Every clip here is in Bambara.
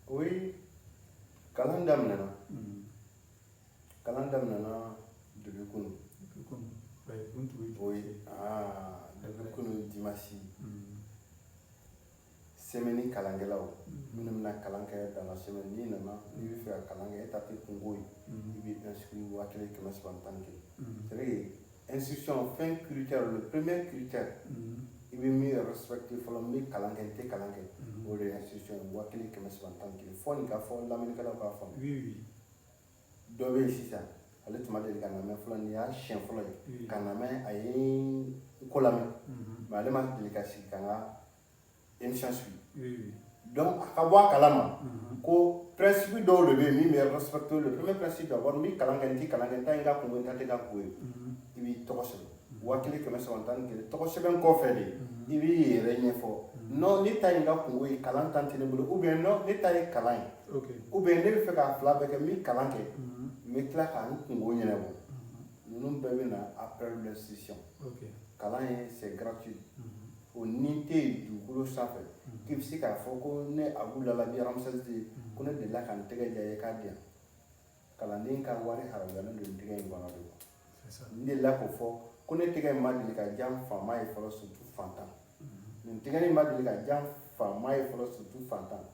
Oui, kalan daminɛna. Kalan daminɛna depuis kunu. Depuis kunu. Ouais, buntu. Oui, ah, depuis kunu dimanche. Semaine kalankɛlaw minnu bɛna kalan kɛ dans la semaine, n'i nana, n'i bɛ fɛ ka kalan kɛ, e ta tɛ kungo ye, i b'i inscrit 1311. C'est à dire inscription fɛn critère, le premier critère i bɛ min respecter fɔlɔ, n bɛ kalan kɛ, n tɛ kalan kɛ, o de ye inscription ye, 1311. Fɔ nin ka fɔ lamɛnnikɛlaw k'a faamu. Oui oui. Dɔ bɛ yen sisan, ale tun ma deli ka na mɛn fɔlɔ, nin y'a siɲɛ fɔlɔ ye ka na mɛn, a ye n ko lamɛn, mais ale ma deli ka sigi ka n ka émission suivi. Donc a ka bɔ a kalama ko principe dɔw de bɛ yen min bɛ respecter. Le premier principe d'abord, n bɛ kalan kɛ, n tɛ kalan kɛ, n ta ye n ka kungo, n ta tɛ ka kungo ye, i b'i tɔgɔ sɛbɛn, 1311. Tɔgɔ sɛbɛn kɔfɛ de, i b'i yɛrɛ ɲɛfɔ: non, ne ta ye n ka kungo ye, kalan tan tɛ ne bolo, ou bien non, ne ta ye kalan ye, ou bien ne bɛ fɛ k'a fila bɛɛ kɛ, n bɛ kalan kɛ, n bɛ tila ka n kungo ɲɛnabɔ. Ninnu bɛɛ bɛ na après l'instruction. Kalan ye, c'est gratuit. O ni tɛ yen dugukolo sanfɛ k'i bɛ se k'a fɔ ko ne Abu Lalabi Ramsès de ko ne delila ka n tɛgɛ diya i k'a di yan. Kalanden ka wari haramuyalen don n tɛgɛ in kɔnɔ de. N delila k'o fɔ ko ne tɛgɛ in ma deli ka diya n faama ye fɔlɔ, surtout fantan. Nin tɛgɛ in ma deli ka diya n faama ye fɔlɔ, surtout fantan.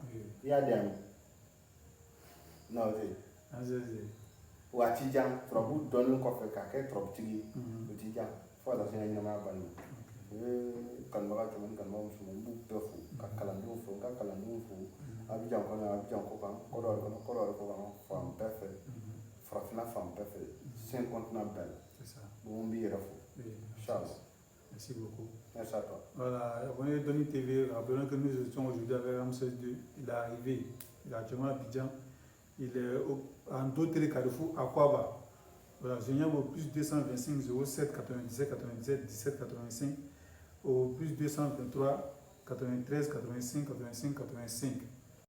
I y'a di yan non, o tɛ yen. Wa a ti jan turabu dɔɔnin kɔfɛ k'a kɛ turabutigi ye, o ti jan fo ka taa se n ka ɲɛnamaya banni ma. U ye kanubaga cɛman ni kanubaga musoman, n b'u bɛɛ fo, ka kalandenw fo, n ka kalandenw fo Abidjan kɔnɔ, Abidjan kɔkan, Kɔdiwari kɔnɔ, Kɔdiwari kɔkan, fan bɛɛ fɛ, farafinna fan bɛɛ fɛ, cinq continents bɛɛ la. Bon, n b'i yɛrɛ fo. Inchallah. Merci beaucoup. Merci à toi. Voilà, abonnez Doni TV, rappelons que nous étions aujourd'hui avec Ramsès II. Il est arrivé, il est actuellement à Abidjan. Il est en d'autres carrefour à Kouaba. Voilà, joignable au plus 225 07 97 97 17 85, au plus 223 93 85 85 85.